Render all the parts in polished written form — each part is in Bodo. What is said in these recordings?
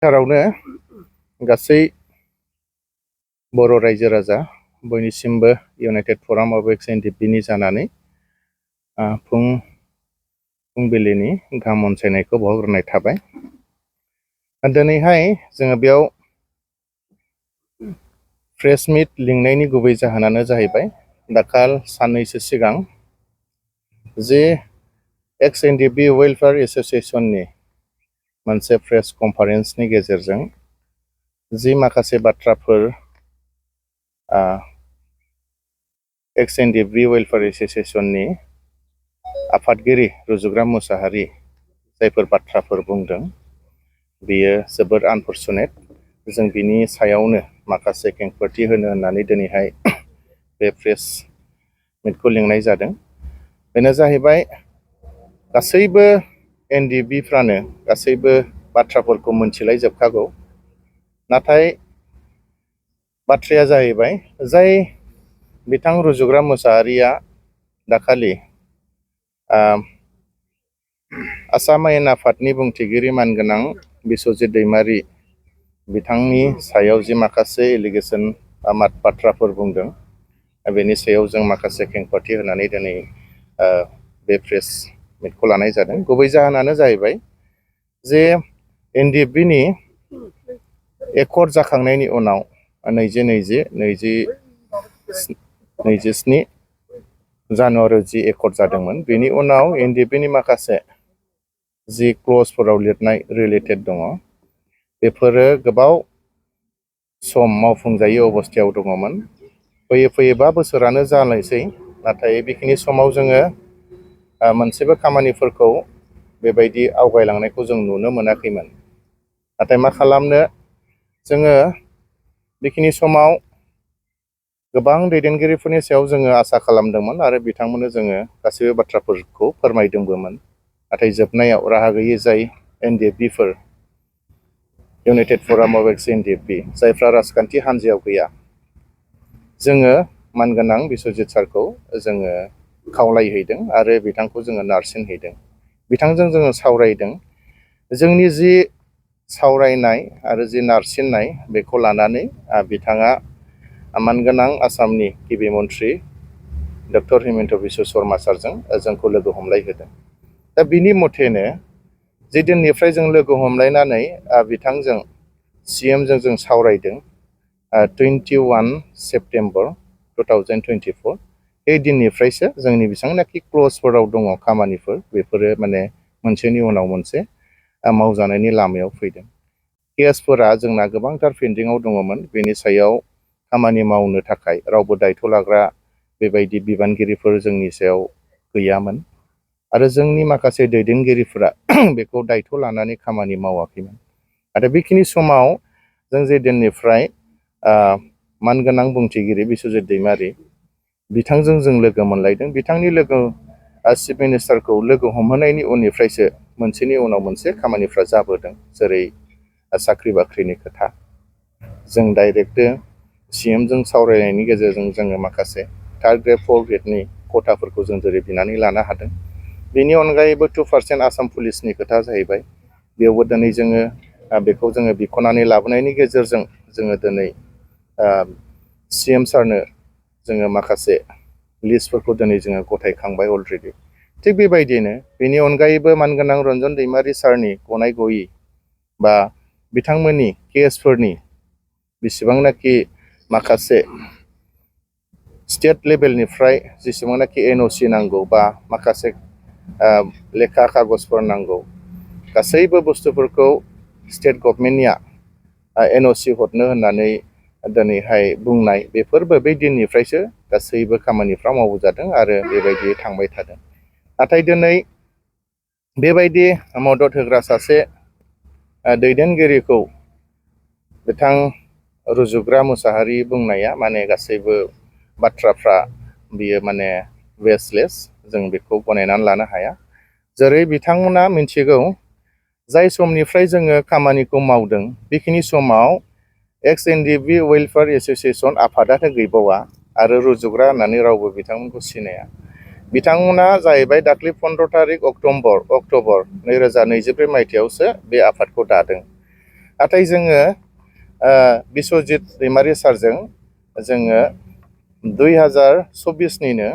थारावनो गासै बर' रायजो राजा बयनिसिमबो इउनाइटेड फराम अफ एक्स एनडिपिनि जानानै फुंबिलिनि गाहाम अनसायनायखौ बावहरनाय थाबाय। दिनैहाय जोङो बेयाव प्रेस मिट लिंनायनि गुबै जाहोनानो जाहैबाय दाखाल साननैसो सिगां जे एक्स एनडिपि वेलफेयार एसोसिएशननि मोनसे प्रेस कनफारेन्सनि गेजेरजों जि माखासे बाथ्राफोर एक्स एनडिपि वेलफेयार एसोसिएशननि आफादगिरि रुजुग्रा मुसाहारि जायफोर बाथ्राफोर बुंदों बेयो जोबोद आनफर्चुनेट। जों बिनि सायावनो माखासे खेंफोरथि होनो होननानै दिनैहाय बे प्रेस मिटखौ लिंनाय जादों। बेनो जाहैबाय गासैबो एनडिपिफ्रानो गासैबो बाथ्राफोरखौ मोनथिलायजोबखागौ, नाथाय बाथ्राया जाहैबाय जाय बिथां रुजुग्रा मुसाहारिया दाखालि आसाम आयेन आफादनि बुंथिगिरि मानगोनां बिस्वजित दैमारि बिथांनि सायाव जि माखासे एलिगेसन बाथ्राफोर बुंदों, बेनि सायाव जों माखासे खेंफोरथि होनानै दिनै बे प्रेस मिटखौ लानाय जादों। गुबै जाहोनानो जाहैबाय जे एनडिपिनि एकर्ड जाखांनायनि उनाव 27 जानुवारियाव जि एकर्ड जादोंमोन, बेनि उनाव एनडिपिनि माखासे जि क्लजफोराव लिरनाय रिलेटेड दङ, बेफोरो गोबाव सम मावफुंजायै अबस्थायाव दङमोन। फैयै 5 बोसोरानो जानायसै, नाथाय बेखिनि समाव जोङो मोनसेबो खामानिफोरखौ बेबायदि आवगायलांनायखौ जों नुनो मोनाखैमोन। नाथाय मा खालामनो, जोङो बेखिनि समाव गोबां दैदेनगिरिफोरनि सायाव जोङो आसा खालामदोंमोन आरो बिथांमोननो जोङो गासैबो बाथ्राफोरखौ फोरमायदोंबोमोन। नाथाय जोबनायाव राहा गैयै जाय एनडिपिफोर इउनाइटेड फराम अफ एक्स एनडिपि जायफ्रा राजखान्थि हान्जायाव गैया, जोङो मानगोनां बिस्वजित सारखौ जोङो खावलायहैदों आरो बिथांखौ जोङो नारसिनहैदों। बिथांजों जोङो सावरायदों। जोंनि जि सावरायनाय आरो जि नारसिननाय बेखौ लानानै बिथाङा मानगोनां आसामनि गिबि मन्थ्रि डक्टर हिमन्त बिश्व शर्मा सारजों जोंखौ लोगो हमलायहोदों। दा बिनि मथेनो जे दिननिफ्राय जों लोगो हमलायनानै बिथांजों CMजों जों सावरायदों 21 सेप्तेम्बर 2024, बे दिननिफ्रायसो जोंनि बेसेबांनाखि क्लजफोराव दङ खामानिफोर, बेफोरो माने मोनसेनि उनाव मोनसे मावजानायनि लामायाव फैदों। केसफोरा जोंना गोबांथार पेन्डिङाव दङमोन, बेनि सायाव खामानि मावनो थाखाय रावबो दायथ' लाग्रा बेबायदि बिबानगिरिफोर जोंनि सायाव गैयामोन आरो जोंनि माखासे दैदेनगिरिफोरा बेखौ दायथ' लानानै खामानि मावाखैमोन। आरो बेखिनि समाव जों जे दिननिफ्राय मानगोनां बुंथिगिरि बिस्वजित दैमारि बिथांजों जों लोगो मोनलायदों। बिथांनि चिफ मिनिस्टारखौ लोगो हमहोनायनि उननिफ्रायसो मोनसेनि उनाव मोनसे खामानिफ्रा जाबोदों। जेरै साख्रि बाख्रिनि खोथा, जों डाइरेक्ट CMजों सावरायनायनि गेजेरजों जोङो माखासे 3rd ग्रेड 4th ग्रेडनि खथाफोरखौ जों जेरै बिनानै लानो हादों। बेनि अनगायैबो 2% आसाम पुलिसनि खोथा जाहैबाय। बेयावबो दिनै जोङो बेखौ जोङो बिख'नानै लाबोनायनि गेजेरजों जोङो दिनै CM सारनो जोङो माखासे लिस्टफोरखौ दिनै जोङो गथायखांबाय अलरेडि। थिग बेबायदिनो बेनि अनगायैबो मानगोनां रन्जन दैमारि सारनि गनाय गयि बा बिथांमोननि केसफोरनि बेसेबांनाखि माखासे स्टेट लेभेलनिफ्राय जेसेबांनाखि NOC नांगौ बा माखासे लेखा कागजफोर नांगौ, गासैबो बुस्थुफोरखौ स्टेट गभर्नमेन्टनिया NOC हरनो होननानै दिनैहाय बुंनाय, बेफोरबो बै दिननिफ्रायसो गासैबो खामानिफ्रा मावजादों आरो बेबायदि थांबाय थादों। नाथाय दिनै बेबायदि मदद होग्रा सासे दैदेनगिरिखौ बिथां रुजुग्रा मुसाहारि बुंनाया माने गासैबो बाथ्राफ्रा बियो माने बेसलेस, जों बेखौ गनायनानै लानो हाया। जेरै बिथांमोना मिथिगौ, जाय समनिफ्राय जोङो खामानिखौ मावदों बेखिनि समाव एक्स एनडिपि वेलफेयार एसोसिएशन आफादानो गैबावा आरो रुजुग्रा होननानै रावबो बिथांमोनखौ सिनाया। बिथांमोना जाहैबाय दाख्लै 15 तारिख अक्ट'बर 2024 मायथाइयावसो बे आफादखौ दादों नाथाय जोङो बिस्वजित दैमारि सारजों जोङो 2024निनो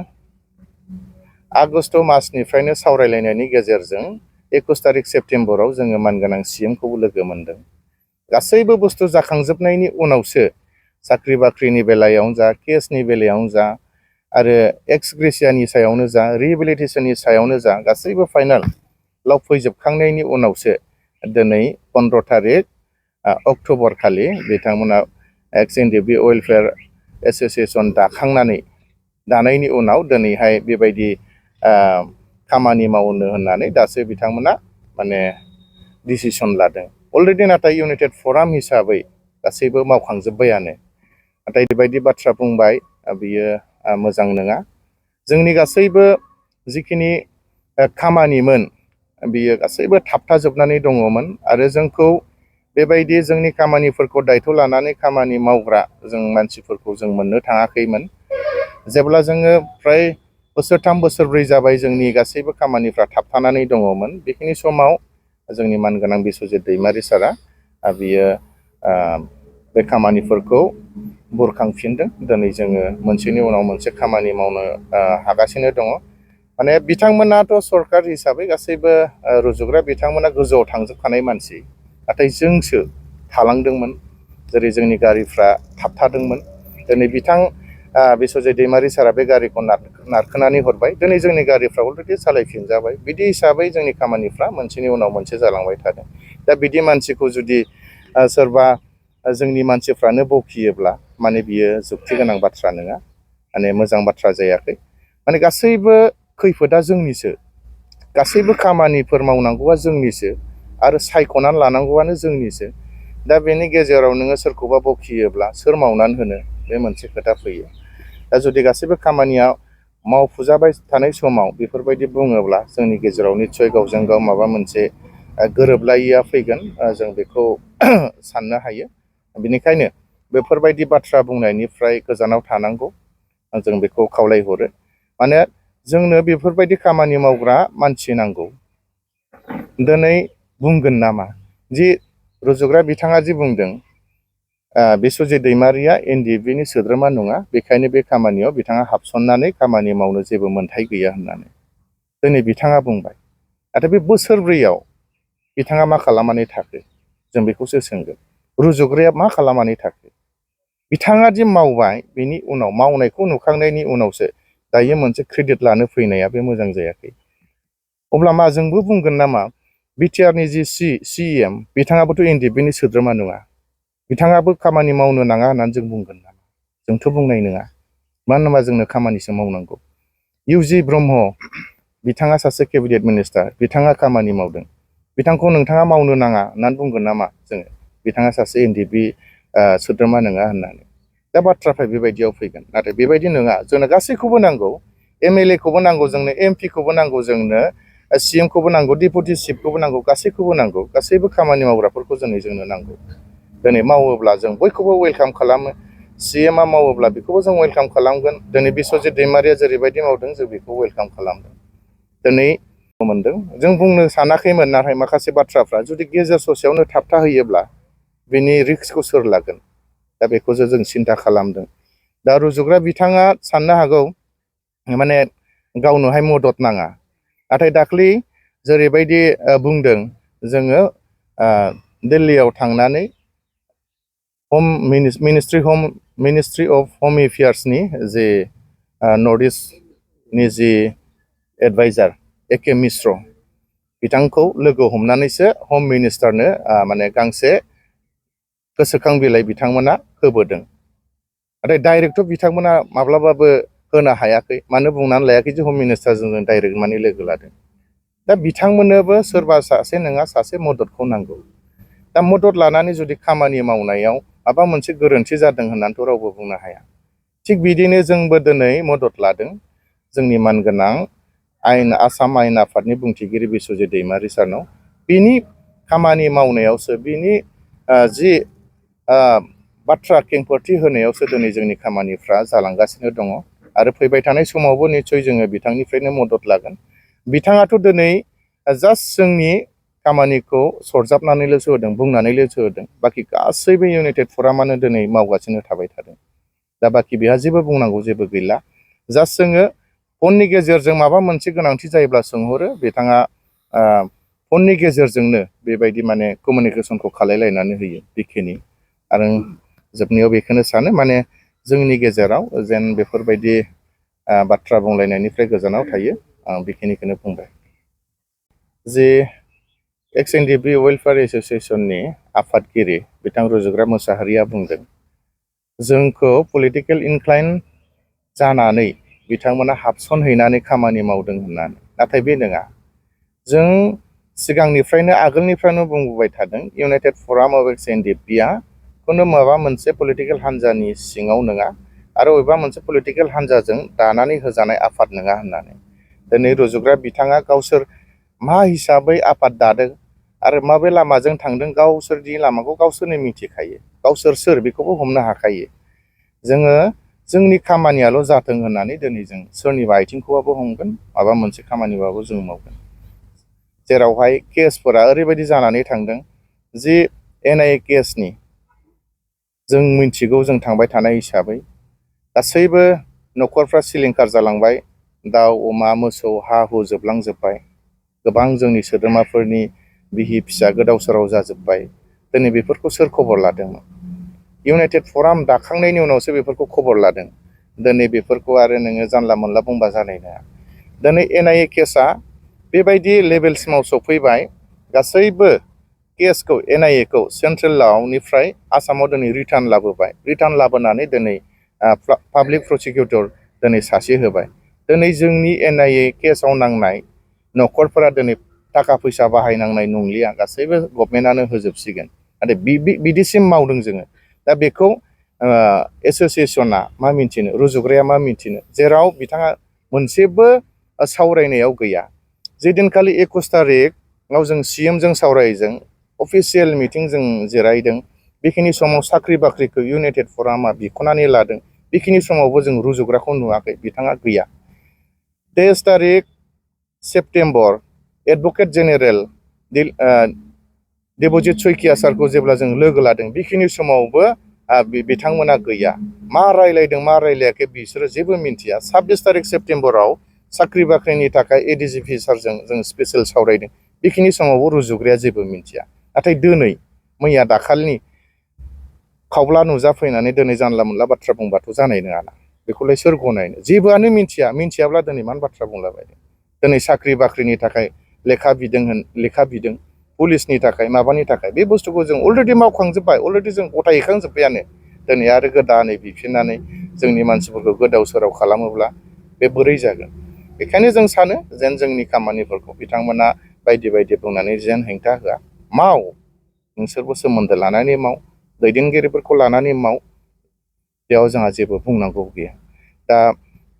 आगस्ट मासनिफ्रायनो सावरायलायनायनि गेजेरजों 21 तारिख सेप्तेम्बराव जोङो मानगोनां CMखौबो लोगो मोन्दों। गासैबो बुस्थु जाखांजोबनायनि उनावसो साख्रि बाख्रिनि बेलायावनो जा, केसनि बेलायावनो जा, आरो एक्स ग्रेसियानि सायावनो जा, रिहेबिलिटेसननि सायावनो जा, गासैबो फाइनालाव फैजोबखांनायनि उनावसो दिनै 15 तारिख अक्ट'बर खालि बिथांमोना एक्स एनडिएफबि वेलफेयार एस'सिएसन दानायनि उनाव दिनैहाय बेबायदि खामानि मावनो होननानै दासो बिथांमोना माने डिसिसन लादों। अलरेडि नाथाय इउनाइटेड फराम हिसाबै गासैबो मावखांजोब्बायानो। नाथाय बेबायदि बाथ्रा बुंबाय बियो मोजां नङा। जोंनि गासैबो जिखिनि खामानिमोन बियो गासैबो थाबथाजोबनानै दङमोन आरो जोंखौ बेबायदि जोंनि खामानिफोरखौ दायथ' लानानै खामानि मावग्रा जों मानसिफोरखौ जों मोननो थाङाखैमोन। जेब्ला जोङो फ्राय बोसोरथाम बोसोरब्रै जाबाय जोंनि गासैबो खामानिफ्रा थाबथानानै दङमोन, बेखिनि समाव जोंनि मानगोनां बिस्वजित दैमारि सारा बियो बे खामानिफोरखौ बुरखांफिनदों। दिनै जोङो मोनसेनि उनाव मोनसे खामानि मावनो हागासिनो दङ। माने बिथांमोनाथ' सरकार हिसाबै गासैबो रुजुग्रा बिथांमोना गोजौआव थांजोबखानाय मानसि, नाथाय जोंसो थालांदोंमोन। जेरै जोंनि गारिफ्रा थाबथादोंमोन। दिनै बिस्वजित दैमारि सारा बे गारिखौ नारखोनानै हरबाय। दिनै जोंनि गारिफ्रा अलरेडि सालायफिनजाबाय। बिदि हिसाबै जोंनि खामानिफ्रा मोनसेनि उनाव मोनसे जालांबाय थादों। दा बिदि मानसिखौ जुदि सोरबा जोंनि मानसिफ्रानो बखियोब्ला माने बियो जुक्ति गोनां बाथ्रा नङा, माने मोजां बाथ्रा जायाखै। माने गासैबो खैफोदा जोंनिसो, गासैबो खामानिफोर मावनांगौआ जोंनिसो आरो सायख'नानै लानांगौआनो जोंनिसो। दा बेनि गेजेराव नोङो सोरखौबा बखियोब्ला सोर मावनानै होनो, बे मोनसे खोथा फैयो। दा जुदि गासैबो खामानिया मावफुजाबाय थानाय समाव बेफोरबायदि बुङोब्ला जोंनि गेजेराव निस्सय गावजों गाव माबा मोनसे गोरोबलायिया फैगोन, जों बेखौ साननो हायो। बेनिखायनो बेफोरबायदि बाथ्रा बुंनायनिफ्राय गोजानाव थानांगौ, जों बेखौ खावलायहरो। माने जोंनो बेफोरबायदि खामानि मावग्रा मानसि नांगौ। दिनै बुंगोन नामा जि रुजुग्रा बिथाङा जि बुंदों बिस्वजित दैमारिया एनडिएफबिनि सोद्रोमा नङा, बेखायनो बे खामानियाव बिथाङा हाबसननानै खामानि मावनो जेबो मोन्थाय गैया होननानै दिनै बिथाङा बुंबाय। नाथाय बे बोसोरब्रैयाव बिथाङा मा खालामनानै थाखो, जों बेखौसो सोंगोन। रुजुग्राया मा खालामनानै थाखो? बिथाङा दि मावबाय, बेनि उनाव मावनायखौ नुखांनायनि उनावसो दायो मोनसे क्रेडिट लानो फैनाया बे मोजां जायाखै। अब्ला मा जोंबो बुंगोन नामा बिटिआरनि जि CM बिथाङाबोथ' एनडिएफबिनि सोद्रोमा नङा, बिथाङाबो खामानि मावनो नाङा होननानै जों बुंगोन नामा? जोंथ' बुंनाय नङा। मानो होनबा जोंनो खामानिसो मावनांगौ। इउजि ब्रह्म बिथाङा सासे केबिनेट मिनिस्टार, बिथाङा खामानि मावदों। बिथांखौ नोंथाङा मावनो नाङा होननानै बुंगोन नामा जोङो? बिथाङा सासे एनडिएफबि सोद्रोमा नङा होननानै। दा बाथ्राफ्रा बेबायदियाव फैगोन। नाथाय बेबायदि नङा, जोंनो गासैखौबो नांगौ। MLA खौबो नांगौ जोंनो, MP खौबो नांगौ जोंनो, CM खौबो नांगौ, डेपुटि चिफखौबो नांगौ, गासैखौबो नांगौ। गासैबो खामानि मावग्राफोरखौ जोंनो नांगौ। दिनै मावोब्ला जों बयखौबो वेलकाम खालामो। CMआ मावोब्ला बेखौबो जों वेलकाम खालामगोन। दिनै बिस्वजित दैमारिया जेरैबायदि मावदों जों बेखौ वेलकाम खालामदों। दिनै मोनदों, जों बुंनो सानाखैमोन, नाथाय माखासे बाथ्राफ्रा जुदि गेजेर ससेयावनो थाबथाहोयोब्ला बेनि रिस्कखौ सोर लागोन? दा बेखौसो जों सिन्था खालामदों। दा रुजुग्रा बिथाङा साननो हागौ माने गावनोहाय मदद नाङा। नाथाय दाख्लै जेरैबायदि बुंदों, जोङो दिल्लीयाव थांनानै मिनिस्ट्रि अफ हम एफेयार्सनि जे नर्थ इस्टनि जि एडभाइजार AK मिश्र बिथांखौ लोगो हमनानैसो हम मिनिस्टारनो माने गांसे गोसोखां बिलाइ बिथांमोना होबोदों। नाथाय डाइरेक्टथ' बिथांमोना माब्लाबाबो होनो हायाखै। मानो बुंनानै लायाखै जे हम मिनिस्टारजों जों डाइरेक्ट माने लोगो लादों। दा बिथांमोननोबो सोरबा सासे नङा सासे मददखौ नांगौ। दा मदद लानानै जुदि खामानि मावनायाव माबा मोनसे गोरोन्थि जादों होननानैथ' रावबो बुंनो हाया। थिग बिदिनो जोंबो दिनै मदद लादों जोंनि मानगोनां आसाम आयेन आफादनि बुंथिगिरि बिस्वजित दैमारि सारनाव। बिनि खामानि मावनायावसो, बिनि जि बाथ्रा खेंफोरथि होनायावसो दिनै जोंनि खामानिफ्रा जालांगासिनो दङ। आरो फैबाय थानाय समावबो निस्सय जोङो बिथांनिफ्रायनो मदद लागोन। बिथाङाथ' दिनै जास्ट जोंनि खामानिखौ सरजाबनानैल'सो होदों, बुंनानैल'सो होदों। बाखि गासैबो इउनाइटेड फरामानो दिनै मावगासिनो थाबाय थादों। दा बाखि बेहा जेबो बुंनांगौ जेबो गैला। जास्ट जोङो फननि गेजेरजों माबा मोनसे गोनांथि जायोब्ला सोंहरो, बिथाङा फननि गेजेरजोंनो बेबायदि माने कमिउनिकेसनखौ खालायलायनानै होयो बेखिनि। आरो जोबनायाव बेखौनो सानो माने जोंनि गेजेराव जेन बेफोरबायदि बाथ्रा बुंलायनायनिफ्राय गोजानाव थायो। आं बेखिनिखौनो बुंबाय। जे एक्स.एन.डि.पि. वेलफेयार एस'सिएशननि आफादगिरि बिथां रुजुग्रा मोसाहारिया बुंदों, जोंखौ पलिटिकेल इनक्लाइन जानानै बिथांमोना हाबसनहैनानै खामानि मावदों होननानै। नाथाय बे नङा। जों सिगांनिफ्रायनो आगोलनिफ्रायनो बुंबोबाय थादों, इउनाइटेड फराम अफ एक्स.एन.डि.पि.आ खुनु माबा मोनसे पलिटिकेल हान्जानि सिङाव नङा आरो बबेबा मोनसे पलिटिकेल हान्जाजों दानानै होजानाय आफाद नङा होननानै। दिनै रुजुग्रा बिथाङा गावसोर मा हिसाबै आफाद दादों आरो माबे लामाजों थांदों गावसोरनि लामाखौ गावसोरनो मिथिखायो। गावसोर सोर बेखौबो हमनो हाखायो। जोङो जोंनि खामानियाल' जाथों होननानै दिनै जों सोरनिबा आथिंखौबाबो हमगोन, माबा मोनसे खामानिबाबो जों मावगोन। जेरावहाय केसफोरा ओरैबायदि जानानै थांदों, जि एन.आइ.ए. केसनि जों मिथिगौ, जों थांबाय थानाय हिसाबै गासैबो न'खरफ्रा सिलिंखार जालांबाय। दाउ अमा मोसौ हा हु जोबलांजोब्बाय। गोबां जोंनि सोद्रोमाफोरनि बिहि फिसा गोदाव सोराव जाजोब्बाय। दिनै बेफोरखौ सोर खबर लादोंमोन? इउनाइटेड फराम दाखांनायनि उनावसो बेफोरखौ खबर लादों। दिनै बेफोरखौ आरो नोङो जानला मोनला बुंबा जानाय नङा। दिनै एन.आइ.ए. केसआ बेबायदि लेभेलसिमाव सफैबाय, गासैबो केसखौ एन.आइ.ए. सेन्ट्रेलावनिफ्राय आसामाव दिनै रिटार्न लाबोबाय। रिटार्न लाबोनानै दिनै पाब्लिक प्रसिकिउटर दिनै सासे होबाय। दिनै जोंनि एन.आइ.ए. केसआव नांनाय न'खरफोरा दिनै थाखा फैसा बाहायनांनाय नंलिया, गासैबो गभर्नमेन्टआनो होजोबसिगोन। नाथाय बिदिसिम मावदों जोङो। दा बेखौ एस'सिएशना मा मिन्थिनो, रुजुग्राया मा मिन्थिनो, जेराव बिथाङा मोनसेबो सावरायनायाव गैया। जेदिनखालि 21 तारिखआव जों CM जों सावरायजों अफिसियेल मिटिं जों जिरायदों, बेखिनि समाव साख्रि बाख्रिखौ इउनाइटेड फरामा बिख'नानै लादों। बेखिनि समावबो जों रुजुग्राखौ नुवाखै, बिथाङा गैया। 23 September advocate general Debajit Saikia सारखौ जेब्ला जों लोगो लादों, बेखिनि समावबो बिथांमोना गैया। मा रायलायदों मा रायलायाखै बिसोरो जेबो मिन्थिया। 26 सेप्तेम्बराव साख्रि बाख्रिनि थाखाय ADGP सारजों जों स्पेसियेल सावरायदों, बेखिनि समावबो रुजुग्राया जेबो मिन्थिया। नाथाय दिनै मैया दाखालिनि खावब्ला नुजाफैनानै दिनै जानला मोनला बाथ्रा बुंबाथ' जानाय नङाना। बेखौलाय सोर गनायनो? जेबोआनो मिन्थियाब्ला दिनै मानो बाथ्रा बुंलाबायदों? दिनै साख्रि बाख्रिनि थाखाय लेखा बिदों पुलिसनि थाखाय माबानि थाखाय, बे बुस्थुखौ जों अलरेडि मावखांजोब्बाय, अलरेडि जों गथायहैखांजोब्बायानो। दिनै आरो गोदानै बिफिननानै जोंनि मानसिफोरखौ गोदाव सोराव खालामोब्ला बे बोरै जागोन? बेखायनो जों सानो जेन जोंनि खामानिफोरखौ बिथांमोना बायदि बायदि बुंनानै जेन हेंथा होआ। माव, नोंसोरबो सोमोन्दो लानानै माव, दैदेनगिरिफोरखौ लानानै माव, बेयाव जोंहा जेबो बुंनांगौ गैया। दा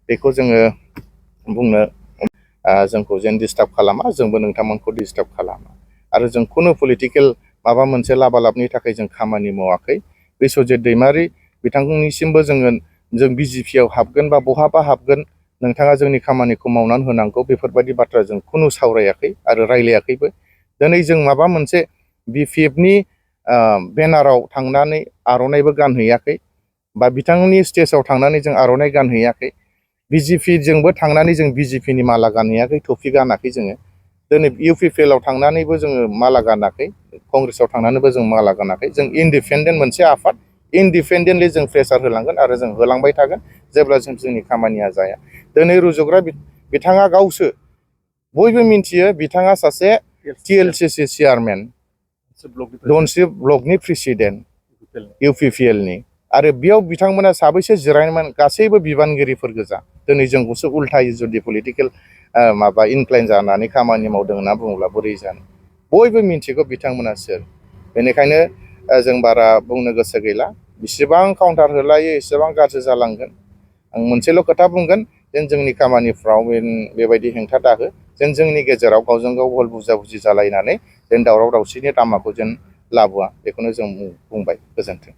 बेखौ जोङो बुंनो जोंखौ जेन डिस्टार्ब खालामा, जोंबो नोंथांमोनखौ डिस्टार्ब खालामा। आरो जों खुनु पलिटिकेल माबा मोनसे लाबालाबनि थाखाय जों खामानि मावाखै। बिस्वजित दैमारि बिथांनिसिमबो जों BJP हाबगोन बा बहाबा हाबगोन, नोंथाङा जोंनि खामानिखौ मावनानै होनांगौ, बेफोरबायदि बाथ्रा जों खुनु सावरायाखै आरो रायलायाखैबो। दिनै जों माबा मोनसे BPFनि बेनाराव थांनानै आर'नाइबो गानहैयाखै, बा बिथांनि स्टेजाव थांनानै जों आर'नाइ गानहैयाखै। BJPजोंबो थांनानै जों BJPनि माला गानहैयाखै, टफि गानाखै जोङो। दिनै UPPL थांनानैबो जोङो माला गानाखै, कंग्रेसआव थांनानैबो जों माला गानाखै। जों इन्डिपेन्डेन्ट मोनसे आफाद, इन्डिपेन्डेन्टलि जों प्रेसार होलांगोन आरो जों होलांबाय थागोन जेब्लासिम जोंनि खामानिया जाया। दिनै रुजुग्रा बिथाङा गावसो बयबो मिन्थियो, बिथाङा सासे TLCC चेयारमेन, धनसिरि ब्लकनि प्रेसिडेन्ट UPPLनि। आरो बेयाव बिथांमोना साबैसे जिरायनायमोन? गासैबो बिबानगिरिफोर गोजा। दिनै जोंखौसो उल्थायै जुदि पलिटिकेल इनक्लाइन जानानै खामानि मावदों होनना बुङोब्ला बोरै जानो? बयबो मिन्थिगौ बिथांमोना सोर। बेनिखायनो जों बारा बुंनो गोसो गैला। बिसिबां काउन्टार होलायो एसेबां गाज्रि जालांगोन। आं मोनसेल' खोथा बुंगोन, जेन जोंनि खामानिफ्राव बेबायदि हेंथा दाहो, जेन जोंनि गेजेराव गावजों गाव गल बुजा बुजि जालायनानै जेन दावराव दावसिनि लामाखौ जेन लाबोआ, बेखौनो जों बुंबाय। गोजोन्थों।